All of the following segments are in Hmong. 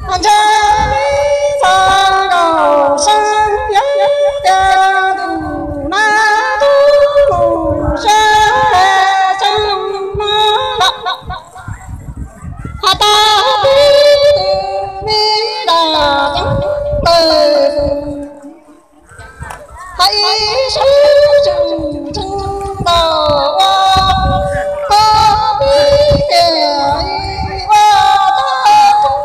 Ntshe peb txog nkaus sab yog tias ntuj nab tub mus sab tseeb no, has tas peb tus me nram tseeb plaws, has ib sab tsum tseeb los ua, koj pib tias ua tau,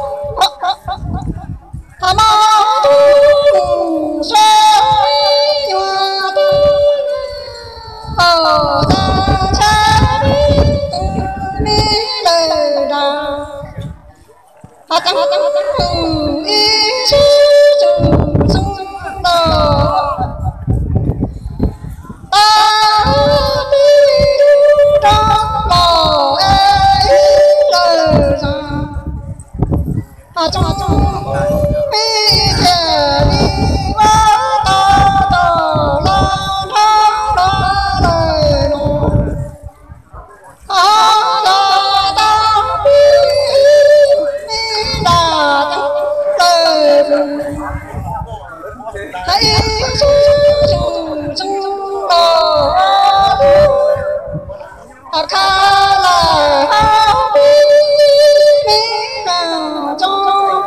has mas tub mus sab nyuag tub, has tas ntshe peb tus me lawm nram. Has tas ib sab tsum tseeb los, tas peb tub rov los es ib lawm zog, has tsoom peb thiaj li ua tau tos los nrog los lawm no. Ho los tau peb me nram tseeb plaws, has ib sab tsum tseeb los, has khab lawm ho peb me nram tseeb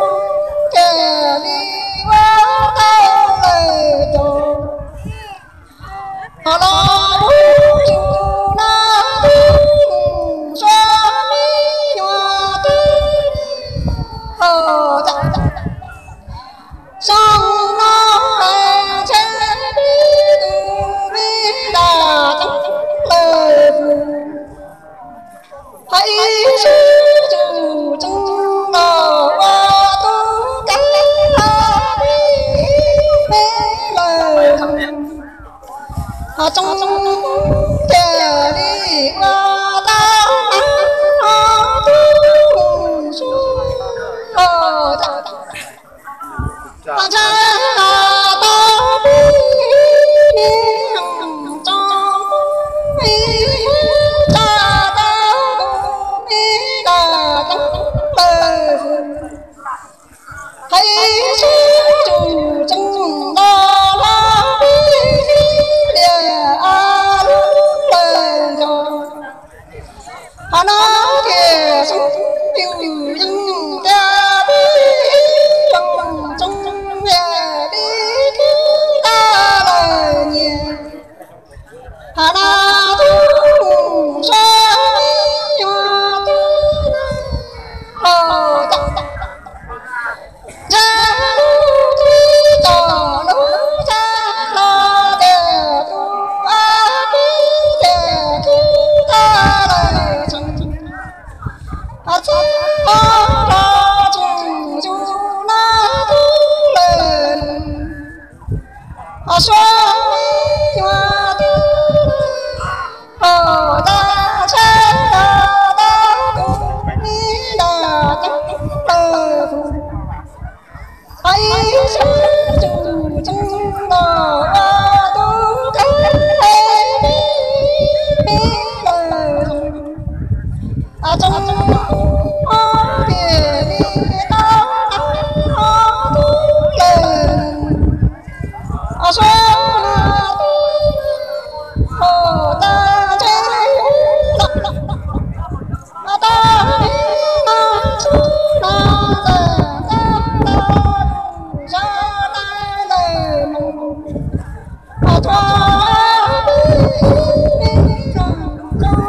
thiaj li ua tau lawm tos. Ho los mus tsum nab tub mus sab peb nyuag tub, ho tas xyoo no ntshe peb tus me nram tseeb plaws, has ib sab tsum tseeb los ua tub kab peb me lawm, has tsoom thiaj li ua tau tub mus sab, ho tas ntshe tau peb me tseeb, ib tsa tau tus me nram tseeb plaws, has ib sab tsum tseeb los los peb liam a lub lawm ntxov. Ho no ces xyoo yus yeej tias peb yeej tsoom niam txiv khwb tag lawm nyias, has no tub mus sab nyuag tub, ho tas ntshe lub teb tsom lub tsa los tias tus a peb tias khwb tag lawm tseeb, ho txhib ho rov tseem yus nab tub lawm, ho suav me nyuag tub, ho tas ntshe tau tus me nram tseeb plaws, ho ib sab tsum tseeb los ua tub kab peb me lawm, ho tsoom ho phem li tau nab ho tub lawm, ho suav ho tas ntshe yus nab, ho tas nab tub no txawm tau tau tus zaj dab ntawd mus, ho txhua peb me nyuam tub,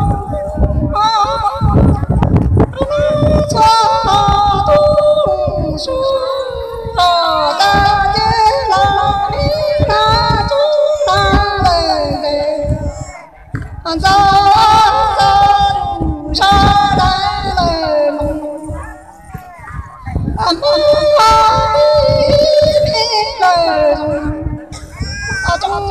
ho txhua tub mus sab, ho tas ntshe los li nab tub no lawm ntev, ho ntxov ntxov tus zaj dab ntawd mus, ho Hmoob ho phem li lawm, ho tsoom